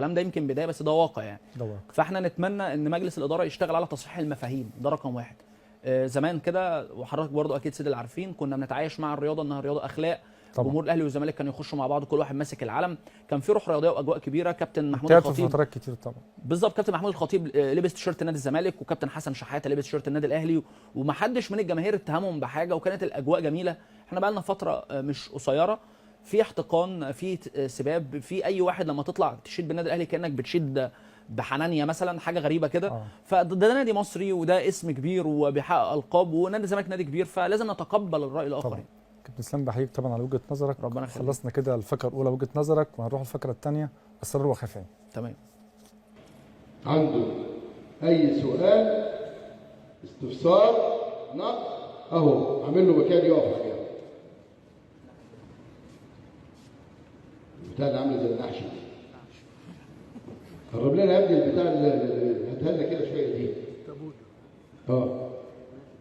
الكلام ده يمكن بداية، بس ده واقع يعني. ده واقع. فاحنا نتمنى ان مجلس الادارة يشتغل على تصحيح المفاهيم، ده رقم واحد. زمان كده، وحضرتك برضو اكيد سيد اللي عارفين، كنا بنتعايش مع الرياضة انها رياضة اخلاق. طبعا. جمهور الاهلي والزمالك كانوا يخشوا مع بعض، كل واحد ماسك العلم، كان في روح رياضية واجواء كبيرة. كابتن محمود انتهت في الخطيب فترات كتير طبعا. بالظبط، كابتن محمود الخطيب لبس تيشيرت نادي الزمالك، وكابتن حسن شحاته لبس تيشيرت النادي الاهلي، ومحدش من الجماهير اتهمهم بحاجة، وكانت الاجواء جميلة. احنا بقى لنا فترة مش قصيرة في احتقان، في سباب، في اي واحد لما تطلع تشيد بالنادي الاهلي كانك بتشيد بحنانيا مثلا، حاجة غريبة كده. فده نادي مصري وده اسم كبير وبيحقق القاب، ونادي الزمالك نادي كبير، فلازم نتقبل الراي الاخر. طبعا. كابتن اسلام بحييك طبعا على وجهه نظرك. ربنا يخليك. خلصنا كده الفقرة الاولى وجهه نظرك، وهنروح الفقرة الثانية اسرار وخفايا. تمام. عنده اي سؤال، استفسار، نقد، اهو عامل له مكان يقف عليه. البتاع اللي عامل زي النحش دي، قرب لنا يا ابني البتاع اللي هاتها لنا كده شوية دي.